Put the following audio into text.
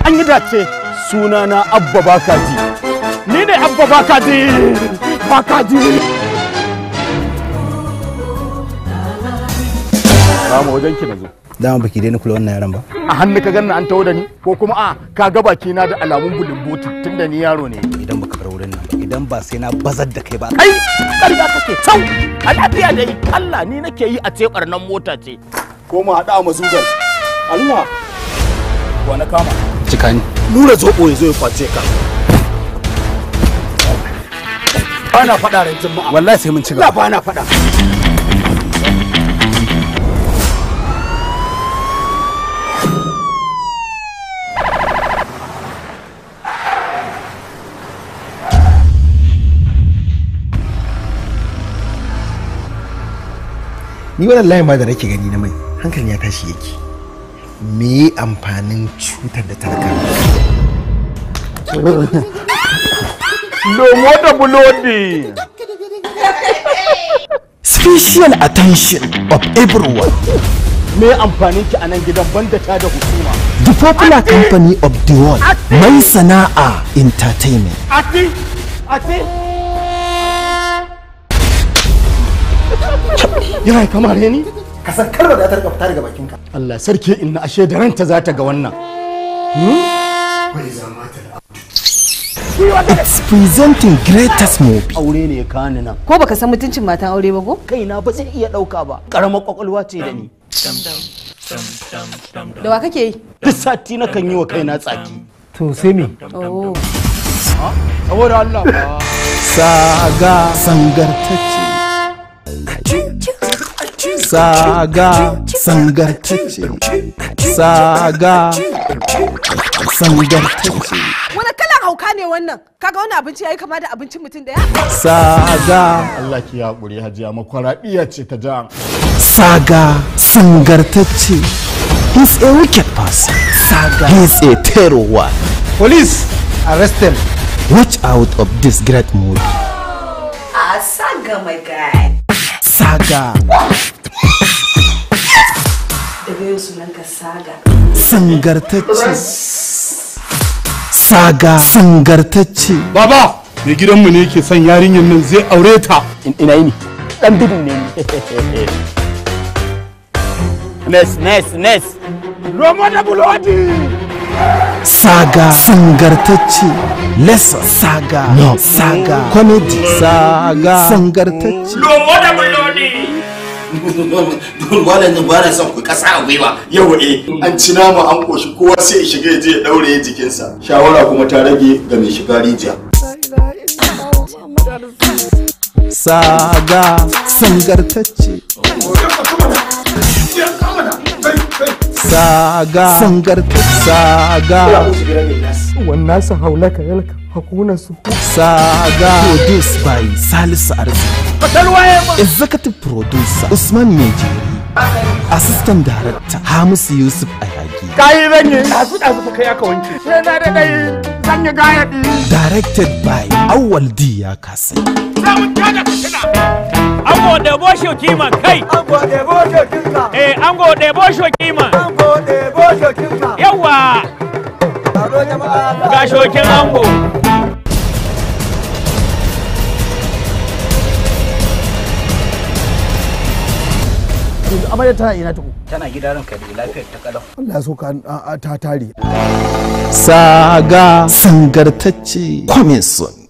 An yi dace sunana Abba Bakaji. Ni ne Abba Bakaji. Bakaji. Rama wajen ki nazo. Dama baki daina kula wannan yaran ba. A hannu ka ganna an tawo da ni ko kuma a ka ga baki na da alamun bulumboti tunda ni yaro ne. Idan baka bar wurin nan ba, idan ba sai na bazar da kai ba. Kai ƙarya kake tau. A lafiya dai Allah ni nake yi a ce ɓarnan mota ce. Ko mu haɗu a mazugal. Allah. Wa na kama. Cika ni. Nura zoɓo ya zo ya kwace ka. Ba na faɗa ran jama'a. Wallahi sai mun ci gaba. Ba na faɗa. Ni wannan layin ma da nake gani na mai hankali ya tashi yake. Me amfanin cutar da talaka? Lomo da bulodi. Special attention of everyone. Me amfanin ki a nan gidan banda ta da hukuma? The popular company of the world, Mai Sana'a Entertainment. Ati! Ati! Yana kamar ni? Ka san kalmar da ta rika fita daga bakinka. Allah sarki inna ashe da ranta za ta ga wannan. It's presenting greatest movie. Aure ne ya kani nan. Ko baka san mutuncin matan aure ba ko? Kaina ba zai iya dauka ba. Karamar kwakwalwa ce da ni. Da wa kake yi? Duk sati na kan yi wa kaina tsaki. To sai me? Oh. Saboda Allah. Saga sangartacce. Saga sangartacce. Saga sangartacce. Wani kalan hauka ne wannan? Kaga wannan abinci yayi kama da abincin mutum daya? Saga Allah ki haƙuri hajiya makwaraɗiya ce ta ja. Saga sangartacce. He's a wicked person. Saga. He's a terror one. Police arrest him. Watch out of this great movie. Ah, Saga my guy. Saga Daga yau sunanka Saga. sangartacce. Saga sangartacce. Baba, mai gidanmu ne yake son yarinyar nan zai aure ta. Ina yi ni? Dan bidin ne ni. Nes nes nes. Lomo da bulodi. Saga sangartacce. Lesson saga. No. Saga comedy. Saga sangartacce. Lomo da bulodi. Wannan ba na son ku kasa a gwiwa. Yau eh an ci nama an koshi kowa sai ya shiga ya je ya daure jikinsa. Shawara kuma ta rage ga mai shiga rijiya. Saga sangartacce. Saga sangartacce. Saga Wannan su haulaka yalka hakuna su. Saga produced by Salisu Arziki. Executive producer Usman Mejiri. Assistant director Hamisu Yusuf Ayagi. Kayi zan yi. Ɗazu ɗazu fa kai aka wanke. Sai na da dai zan yi gayaɗi. Directed by Awal D ya kasai. Ango ɗebo shokiman kai. Ango ɗebo shokinka. Eh, ango ɗebo shokiman. Ango ɗebo shokinka. Yawwa. Taro jama'a. Ga shokin ango. Yanzu amarya tana ina tuku. Tana gida ranka da lafiyar ta kalau. Allah so ka ta tare. Saga sangartacce. Coming soon.